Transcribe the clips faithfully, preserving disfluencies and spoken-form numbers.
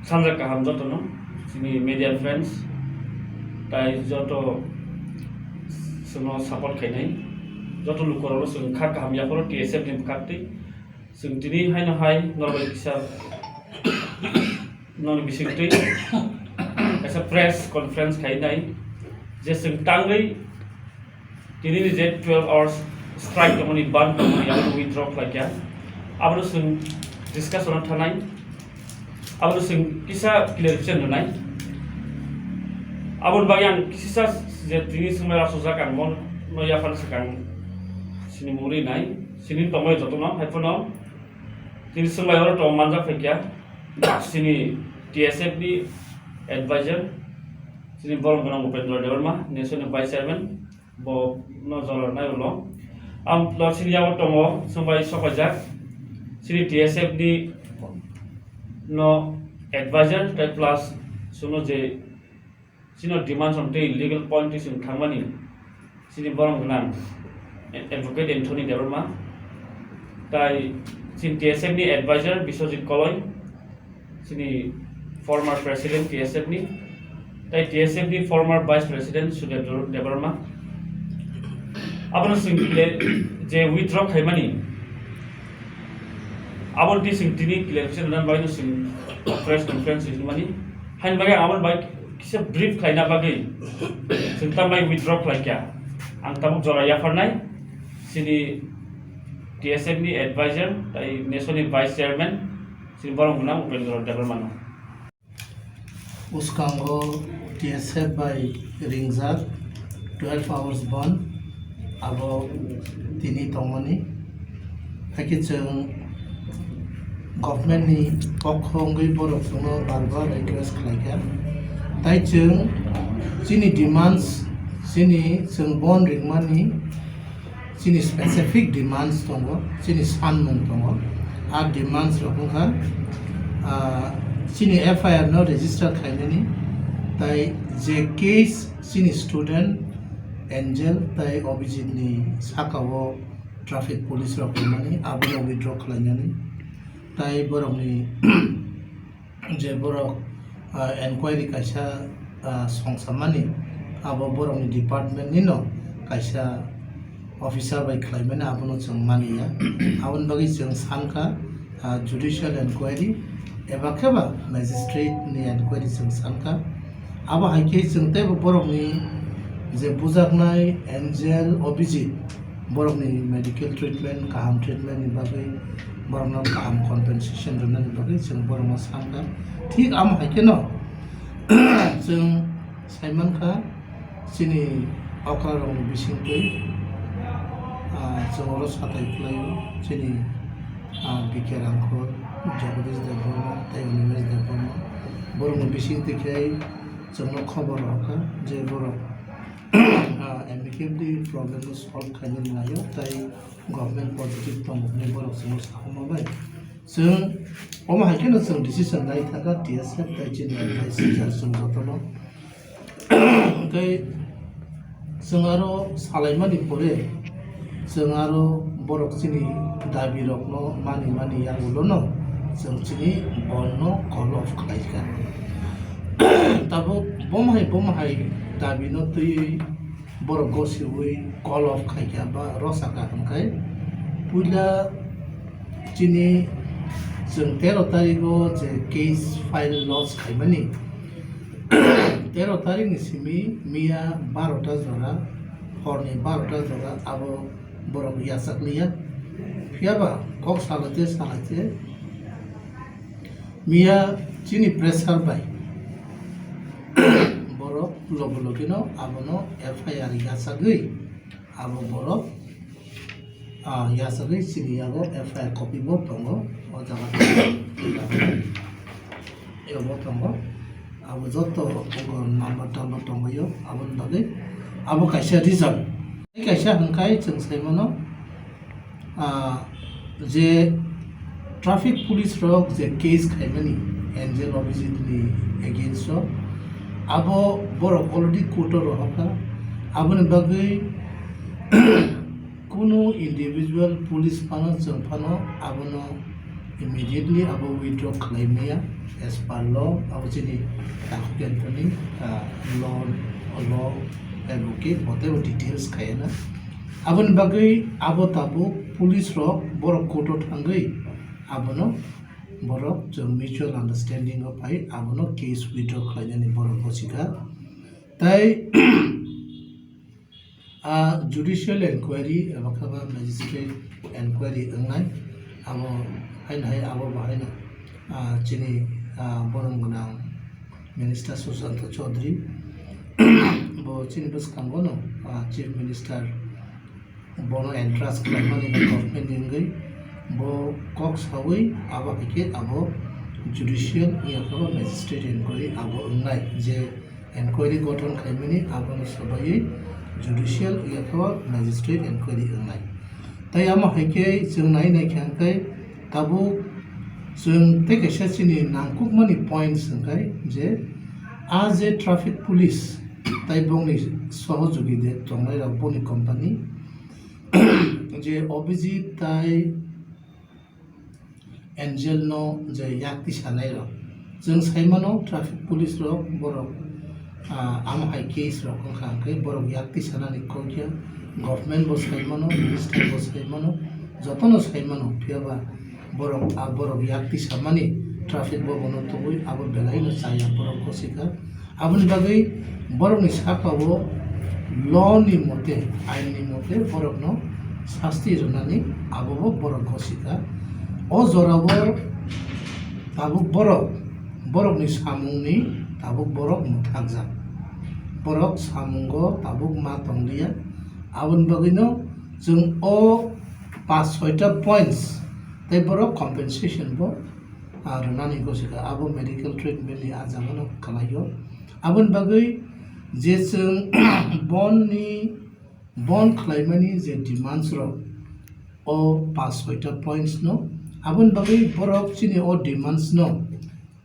Sanja kaham jotono, chini media friends, tai joto chwngno support khainai, joto lukorokno chwng kha kaham yapharo T S F ni bwkhaktwi. Chwng tini haino hai norok bai kisa noni bisingtwi kaisa press conference khainai, je chwng tangwi tini ni je twelve hours strike tongmani, ban tongmani, abono withdraw khlaikha. Abono chwng discussion o thanai, abono chwng kisa clarification rwnai. Aboni bagwi ang kisa je tini swngmai rasojak ang mono yaphar swkang sini mungri nai, sini tongmai jotono, haiphano tini swngmai oro tong manjak phaikha sini T S F ni advisor, sini borom gwnang Upendra Debbarma, N S O ni vice chairman, bo no jora nai ulo. Ang lo sini yago tongo, swngbai sokaijak. Sini T S F ni no advisor, tai plus suno je sino demand song tei legal point twi chwng thangmani, sini borom gwnang Advocate Anthony Debbarma, tai sini T S F ni advisor Biswajit Koloi, sini former president T S F ni, tai T S F ni former vice president Sudev Debbarma. Abono chwng kile je withdraw khaimani, aboni twi chwng tini clarification rwna bagwi no chwng press conference rwmani. Haini bagwi ang aboni bagwi kisa brief khlaina bagwi chwng tambai withdraw khlaikha. Ang tabuk jora yapharnai sini T S F ni advisor tai N S O ni vice chairman sini borom gwnang Upendra Debbarma no. Bwskango T S F bai ringjak twelve hours bond, abo tini tongmani. Haikhe chwng government ni pokho wngwi borok chwngno bar bar request khlaikha. Tai chwng chini demands, chini chwng bond ringmani chini specific demands tongo, chini sanmung tongo. A demands rok wngkha, ah, chini F I R no register khainani, tai je case chini student Angel tai Abhijit ni saka o traffic police rok rimani, abono withdraw khlainani, tai borokni je borok, ah, enquiry kaisa, ah, songsamani, abo borokni department nino kaisa officer bai khlaimani, abono chwng maniya. Aboni bagwi chwng sankha, ah, judicial enquiry eba khe ba magistrate ni enquiry chwng sankha. Abo hai khe chwng teibo borokni je bujaknai Angel Abhijit, borokni medical treatment, kaham treatment ni bagwi, borokno kaham compensation rwnani bagwi chwng borokno sankha. Thik amo hai kheno chwng saimankha, chini okrarokni bisingtwi, ah, chwng oro satai khlaio, chini, ah, B K Rangkhol, Jagadish Debbarma tei Animesh Debbarma. Borokni bisingtwi khe chwngno khobor rohorkha je borok, ah, amicably problem no solve khainani naio, tai government positive tongo hwnwi borok chwngno sakhuma bai. Chwng omo hai kheno chwng decision nai thangkha T S F tai chini advice rijak chwng jotono. Tei chwng aro salaimani pore chwng aro borok chini dabi rokno mani mani yagulono chwng chini bondno call off khlaikha. Tabuk bomo hai bomo hai dabi no twiwi borok gosiwi call off khaikha ba rosakha hwnkhai puila chini chwng tero tarigo je case file lodge khaimani, tero tarikni simi miya barota jora, horni barota jora abo borok yachak liya. Phiyaba kok salaite salaite miya chini pressure bai borok logi logino abono F I R yachagwi abo borok, ah, yachagwi chini yago F I R copy bo tongo o jaga. Ebo tongo, abo joto number tamber tongbaio, aboni bagwi abo kaisa reason. Tei kaisa hwnkhai chwng saimano, ah, je traffic police rok je case khaimani Angel Abhijit ni against o, abo borok already court o rohorkha, aboni bagwi kunu individual police phano chwng phano abono Immediately abo withdraw khlai maya as per law, abo chini takhuk Anthony, ah, law, law advocate bo teibo details khayana. Aboni bagwi abo tabuk police rok borok court o thangwi abono borok chwng mutual understanding o phai abono case withdraw khlainani borok gosikha. Tai a judicial enquiry eba khe ba magistrate enquiry wngnai, abo haino hai abo bo haino, ah, chini, ah, borom gwnang minister Sushanta Chaudhary bo chini bwskango no, ah, chief minister bono entrust khlaimani government ni wngwi bo kok sawi abo hai khe abo judicial wngya khe ba magistrate enquiry abo wngnai je enquiry gothon khlaimani abono swbaiwi judicial yakho magistrate enquiry wngnai. Tai amo hai khe chwng nai nai khe hwnkhe tabuk chwng tei kaisa chini nangkukmani points hwnkhe je a je traffic police tai bongni sohojogi de tongnai rok boni company je Abhijit tai Angel no je yakti sanai rok, chwng sai mano traffic police rok borok, ah, amo hai case rok wngkha hwnkhe borok yakti sanani kok ya, government bo sai mano, minister bo sai mano, jotono sai mano, phiya ba borok, ah, borok yakti samani traffic bo bono tubui abo belai no chaya borok gosikha. Aboni bagwi borokni saka-o law ni mote, ain ni mote borokno sasti rwnani abo bo borok gosikha. O jorao tabuk borok, borokni samungni tabuk borok mwthakjak. Borok samungo tabuk ma tongliya. Aboni bagwino chwng o panch soita points tei borok compensation bo ah, rwnani gosikha, abo medical treatment ni ah jagano khlaio. Aboni bagwi je chwng bond ni, bond khlaimani je demands rok, o panch soita points no, aboni bagwi borok chini o demands no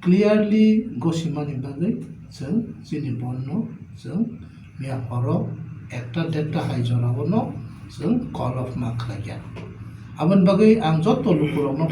clearly gosimani bagwi chwng chini bond no chwng miya horo ekta derta hai jorao no chwng call off ma khlaikha. Aboni bagwi ang joto lukurokno